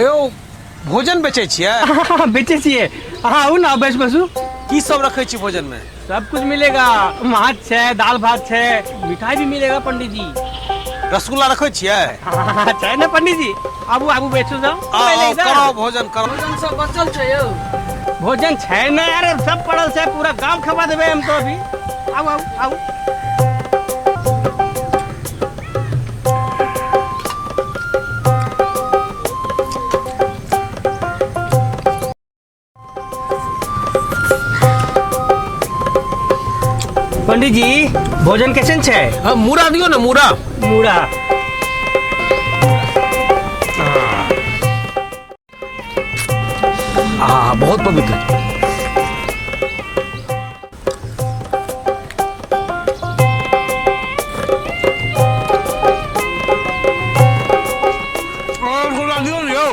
यौ भोजन बेचै छियै? बेचै छियै। अहाँ आउ ने, बैस बसू। की सब रखै छी भोजन में? सब कुछ मिलेगा, माछ छै, दाल भात छै, मिठाई भी मिलेगा पंडित जी। रसगुल्ला रखै छियै? छै ने पंडित जी। आबू आबू, बैठू जाओ। आओ करो भोजन करो। भोजन सब बचल छै यौ? भोजन छै ने यार, सब पड़ल छै, पूरा गांव खवा देबै हम तो अभी। आउ आउ आउ। पंडित जी, भोजन कैसन छै? हाँ, मूड़ा दियौ ने, मूड़ा। मूड़ा। आ बहुत पवित्र। रसगुल्ला दियौ ने यौ।